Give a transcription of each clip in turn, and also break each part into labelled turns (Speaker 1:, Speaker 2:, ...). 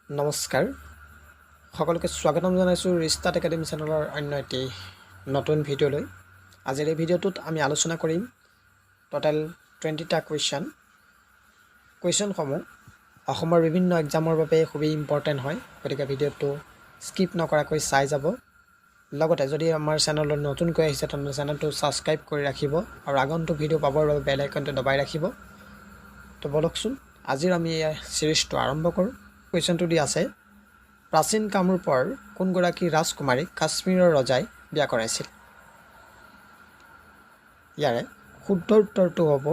Speaker 1: নমস্কাৰ, সকলোকে স্বাগতম জনাইছোঁ ৰিষ্টাৰ্ট একাডেমি চেনেলৰ অন্য এটি নতুন ভিডিঅ'লৈ। আজিৰ এই ভিডিঅ'টোত আমি আলোচনা কৰিম ট'টেল 20টা কুৱেশ্যন। কুৱেশ্যনসমূহ অসমৰ বিভিন্ন এক্সামৰ বাবে খুবেই ইম্পৰ্টেণ্ট হয়, গতিকে ভিডিঅ'টো স্কিপ নকৰাকৈ চাই যাব। লগতে যদি আমাৰ চেনেলত নতুনকৈ আহিছে, তেনেহ'লে চেনেলটো ছাবস্ক্ৰাইব কৰি ৰাখিব আৰু আগন্তুক ভিডিঅ' পাবৰ বাবে বেল আইকনটো দবাই ৰাখিব। তো ব'লকচোন, আজিৰ আমি এই ছিৰিজটো আৰম্ভ কৰোঁ। কুৱেশ্যনটো দি আছে, প্ৰাচীন কামৰূপৰ কোনগৰাকী ৰাজকুমাৰীক কাশ্মীৰৰ ৰজাই বিয়া কৰাইছিল? ইয়াৰে শুদ্ধ উত্তৰটো হ'ব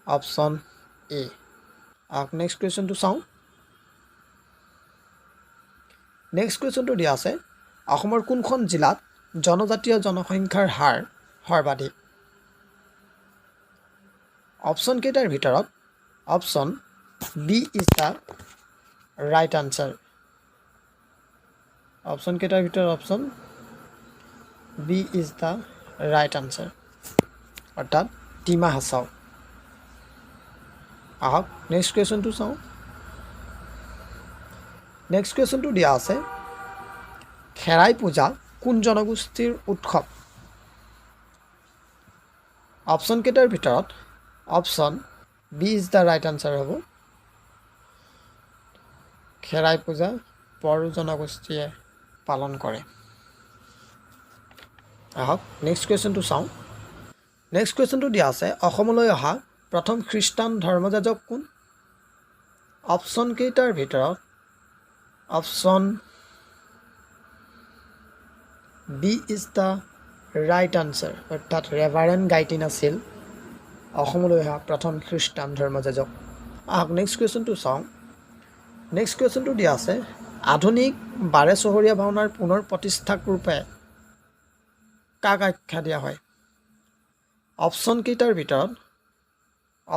Speaker 1: অপশ্যন এ। নেক্সট কুৱেশ্যনটো চাওঁ। নেক্সট কুৱেশ্যনটো দিয়া আছে, অসমৰ কোনখন জিলাত জনজাতীয় জনসংখ্যাৰ হাৰ সৰ্বাধিক? অপশ্যন কেইটাৰ ভিতৰত option B is the right answer। Option কেইটাৰ ভিতৰত option B is the right answer, অৰ্থাৎ ডিমা হাছাও। আহক, নেক্সট কুৱেশ্যনটো চাওঁ। নেক্সট কুৱেশ্যনটো দিয়া আছে, খেৰাই পূজা কোন জনগোষ্ঠীৰ উৎসৱ? অপশ্যন কেইটাৰ ভিতৰত option B is the right answer হ'ব। খেৰাই পূজা বড়ো জনগোষ্ঠীয়ে পালন কৰে। আহক, নেক্সট কুৱেশ্যনটো চাওঁ। নেক্সট কুৱেশ্যনটো দিয়া আছে, অসমলৈ অহা প্ৰথম খ্ৰীষ্টান ধৰ্মযাজক কোন? অপশ্যন কেইটাৰ ভিতৰত option B is the right answer, অৰ্থাৎ ৰেভাৰেণ্ড গাইটিন আছিল অসমলৈ অহা প্ৰথম খ্ৰীষ্টান ধৰ্মযাজক। আহক, নেক্সট কুৱেশ্যনটো চাওঁ। নেক্সট কুৱেশ্যনটো দিয়া আছে, আধুনিক বাৰেচহৰীয়া ভাওনাৰ পুনৰ প্ৰতিষ্ঠাক ৰূপে কাক আখ্যা দিয়া হয়? অপশ্যন কেইটাৰ ভিতৰত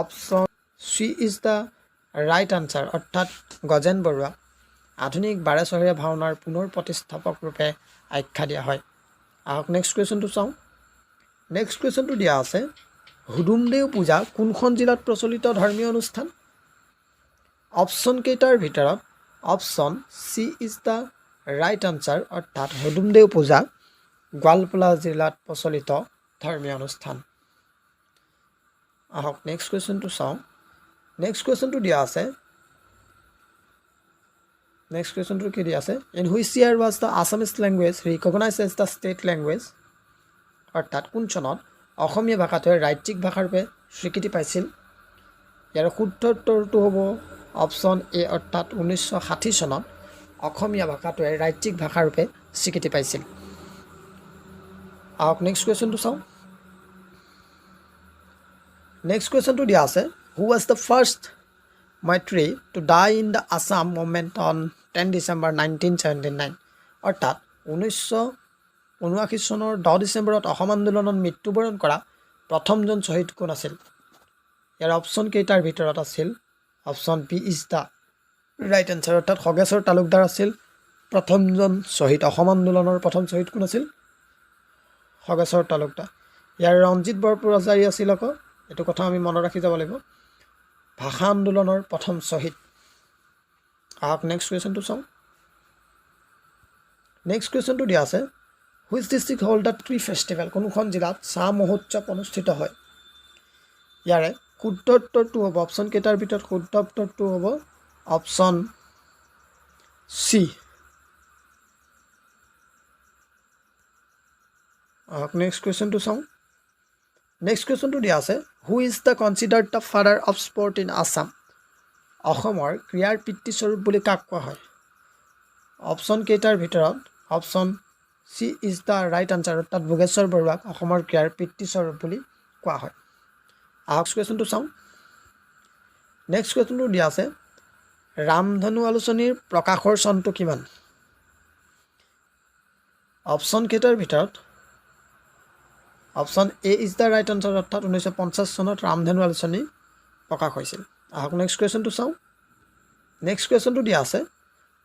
Speaker 1: option C is the right answer, অৰ্থাৎ গজেন বৰুৱা আধুনিক বাৰেচহৰীয়া ভাওনাৰ পুনৰ প্ৰতিষ্ঠাপক ৰূপে আখ্যা দিয়া হয়। আহক, নেক্সট কুৱেশ্যনটো চাওঁ। নেক্সট কুৱেশ্যনটো দিয়া আছে, হুদুমদেও পূজা কোনখন জিলাত প্ৰচলিত ধৰ্মীয় অনুষ্ঠান? অপশ্যন কেইটাৰ ভিতৰত option C is the right answer, অৰ্থাৎ হুদুমদেও পূজা গোৱালপাৰা জিলাত প্ৰচলিত ধৰ্মীয় অনুষ্ঠান। আহক, নেক্সট কুৱেশ্যনটো চাওঁ। নেক্সট কুৱেশ্যনটো দিয়া আছে, নেক্সট কুৱেশ্যনটো কি দিয়া আছে? In which year was the Assamese language recognise as the state language? অৰ্থাৎ কোন চনত অসমীয়া ভাষাটোৱে ৰাজ্যিক ভাষাৰূপে স্বীকৃতি পাইছিল? ইয়াৰ শুদ্ধ উত্তৰটো হ'ব অপশ্যন এ, অৰ্থাৎ 1960 চনত অসমীয়া ভাষাটোৱে ৰাজ্যিক ভাষাৰূপে স্বীকৃতি পাইছিল। আহক, নেক্সট কুৱেশ্যনটো চাওঁ। নেক্সট কুৱেশ্যনটো দিয়া আছে, who was the first martyr to die in the Assam movement on 10 December 1979? অৰ্থাৎ 1979 চনৰ 10 ডিচেম্বৰত অসম আন্দোলনত মৃত্যুবৰণ কৰা প্ৰথমজন শ্বহীদ কোন আছিল? ইয়াৰ অপশ্যন কেইটাৰ ভিতৰত আছিল option B is the right answer, অৰ্থাৎ খগেশ্বৰ তালুকদাৰ আছিল প্ৰথমজন শ্বহীদ। অসম আন্দোলনৰ প্ৰথম শ্বহীদ কোন আছিল? খগেশ্বৰ তালুকদাৰ। ইয়াৰ ৰঞ্জিত বৰপূজাৰী আছিল আকৌ, এইটো কথা আমি মনত ৰাখি যাব লাগিব, ভাষা আন্দোলনৰ প্ৰথম শ্বহীদ। আহক, নেক্সট কুৱেশ্যনটো চাওঁ। নেক্সট কুৱেশ্যনটো দিয়া আছে, which district hold the tea festival? কোনখন জিলাত চাহ মহোৎসৱ অনুষ্ঠিত হয়? ইয়াৰে শুদ্ধ উত্তৰটো হ'ব, অপশ্যন কেইটাৰ ভিতৰত শুদ্ধ উত্তৰটো হ'ব অপশ্যন চি। আহক, নেক্সট কুৱেশ্যনটো চাওঁ। নেক্সট কুৱেশ্যনটো দিয়া আছে, who is the considered the father of sport in Assam? অসমৰ ক্ৰীড়াৰ পিতৃস্বৰূপ বুলি কাক কোৱা হয়? অপশ্যন কেইটাৰ ভিতৰত option C is the right answer, অৰ্থাৎ ভোগেশ্বৰ বৰুৱাক অসমৰ ক্ৰীড়াৰ পিতৃস্বৰূপ বুলি কোৱা হয়। আহক, কুৱেশ্যনটো চাওঁ। নেক্সট কুৱেশ্যনটো দিয়া আছে, ৰামধেনু আলোচনীৰ প্ৰকাশৰ চনটো কিমান? অপশ্যন কেইটাৰ ভিতৰত option A is the right answer, অৰ্থাৎ 1950 চনত ৰামধেনু আলোচনী প্ৰকাশ হৈছিল। আহক, নেক্সট কুৱেশ্যনটো চাওঁ। নেক্সট কুৱেশ্যনটো দিয়া আছে,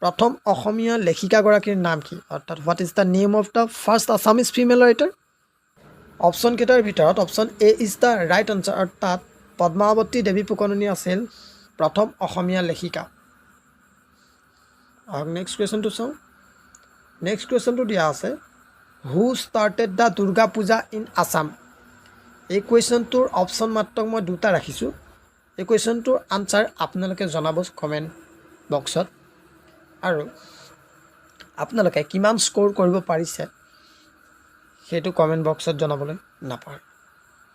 Speaker 1: প্ৰথম অসমীয়া লেখিকাগৰাকীৰ নাম কি? অৰ্থাৎ what is the name of the first Assamese female writer? Option কেইটাৰ ভিতৰত option A is the right answer, অৰ্থাৎ পদ্মাৱতী দেৱী ফুকননী আছিল প্ৰথম অসমীয়া লেখিকা। আহক নেক্সট কুৱেশ্যনটো চাওঁ। নেক্সট কুৱেশ্যনটো দিয়া আছে, "Who started the Durga Puja in Assam?" এই কুৱেশ্যনটোৰ অপশ্যন মাত্ৰ মই দুটা ৰাখিছোঁ। এই কুৱেশ্যনটোৰ আনচাৰ আপোনালোকে জনাব কমেণ্ট বক্সত আৰু আপোনালোকে কিমান স্ক'ৰ কৰিব পাৰিছে, সেইটো কমেণ্ট বক্সত জনাবলৈ নাপাহৰে।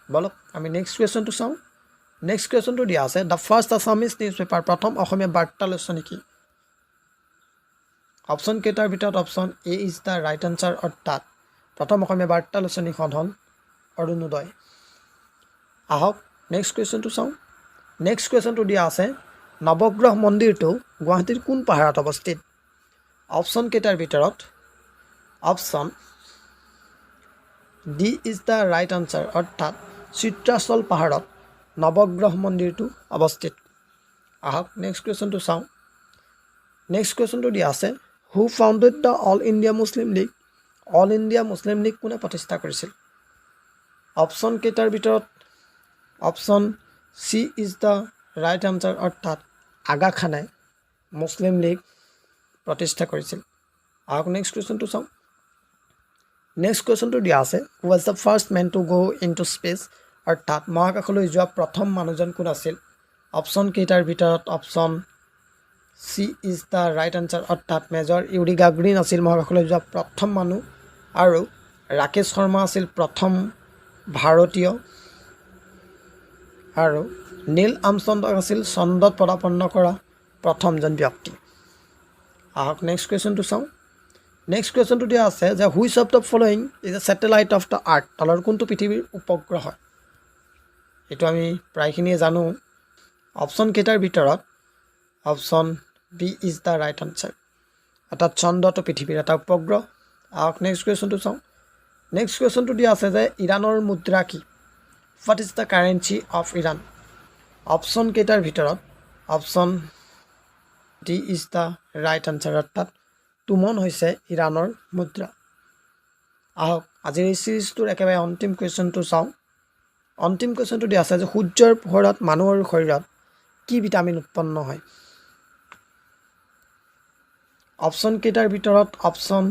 Speaker 1: ব'লক, আমি নেক্সট কুৱেশ্যনটো চাওঁ। নেক্সট কুৱেশ্যনটো দিয়া আছে, the first Assamese newspaper, প্ৰথম অসমীয়া বাৰ্তালোচনী কি? অপশ্যন কেইটাৰ ভিতৰত option A is the right answer, অৰ্থাৎ প্ৰথম অসমীয়া বাৰ্তালোচনীখন হ'ল অৰুণোদয়। আহক, নেক্সট কুৱেশ্যনটো চাওঁ। নেক্সট কুৱেশ্যনটো দিয়া আছে, নৱগ্ৰহ মন্দিৰটো গুৱাহাটীৰ কোন পাহাৰত অৱস্থিত? অপশ্যন কেইটাৰ ভিতৰত option D is the right answer, অৰ্থাৎ চিত্ৰাচল পাহাৰত নৱগ্ৰহ মন্দিৰটো অৱস্থিত। আহক, নেক্সট কুৱেশ্যনটো চাওঁ। নেক্সট কুৱেশ্যনটো দিয়া আছে, who founded the All India Muslim League? All India Muslim League কোনে প্ৰতিষ্ঠা কৰিছিল? অপশ্যন কেইটাৰ ভিতৰত option C is the right answer, অৰ্থাৎ আগা খানে মুছলিম লীগ প্ৰতিষ্ঠা কৰিছিল। আহক, নেক্সট কুৱেশ্যনটো চাওঁ। নেক্সট কুৱেশ্যনটো দিয়া আছে, who was the first man to go into space? অৰ্থাৎ মহাকাশলৈ যোৱা প্ৰথম মানুহজন কোন আছিল? অপশ্যন কেইটাৰ ভিতৰত option C is the right answer, অৰ্থাৎ মেজৰ ইউৰি গাগৰিন আছিল মহাকাশলৈ যোৱা প্ৰথম মানুহ আৰু ৰাকেশ শৰ্মা আছিল প্ৰথম ভাৰতীয় আৰু নীল আৰ্মষ্ট্ৰং আছিল চন্দ্ৰত পদাৰ্পণ কৰা প্ৰথমজন ব্যক্তি। আহক, নেক্সট কুৱেশ্যনটো চাওঁ। নেক্সট কুৱেশ্যনটো দিয়া আছে যে which of the following is a satellite of the earth? তলৰ কোনটো পৃথিৱীৰ উপগ্ৰহ হয়? এইটো আমি প্ৰায়খিনিয়ে জানো। অপশ্যন কেইটাৰ ভিতৰত option B is the right answer, অৰ্থাৎ চন্দ্ৰটো পৃথিৱীৰ এটা উপগ্ৰহ। আহক, নেক্সট কুৱেশ্যনটো চাওঁ। নেক্সট কুৱেশ্যনটো দিয়া আছে যে ইৰাণৰ মুদ্ৰা কি? What is the currency of Iran? Option কেইটাৰ ভিতৰত option D is the right answer, অৰ্থাৎ তুমন হৈছে ইৰাণৰ মুদ্ৰা। আহক, আজিৰ এই ছিৰিজটোৰ একেবাৰে অন্তিম কুৱেশ্যনটো চাওঁ। অন্তিম কুৱেশ্যনটো দিয়া আছে যে সূৰ্যৰ পোহৰত মানুহৰ শৰীৰত কি ভিটামিন উৎপন্ন হয়? অপশ্যন কেইটাৰ ভিতৰত অপশ্যন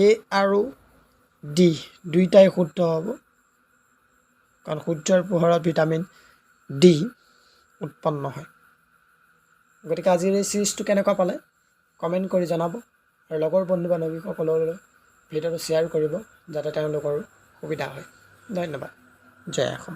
Speaker 1: এ আৰু ডি দুইটাই শুদ্ধ হ'ব, কাৰণ সূৰ্যৰ পোহৰত ভিটামিন ডি উৎপন্ন হয়। গতিকে আজিৰ এই ছিৰিজটো কেনেকুৱা পালে, কমেণ্ট কৰি জনাব আৰু লগৰ বন্ধু বান্ধৱীসকললৈ ভিডিঅ'টো শ্বেয়াৰ কৰিব, যাতে তেওঁলোকৰো সুবিধা হয়। ধন্যবাদ। জয় অসম।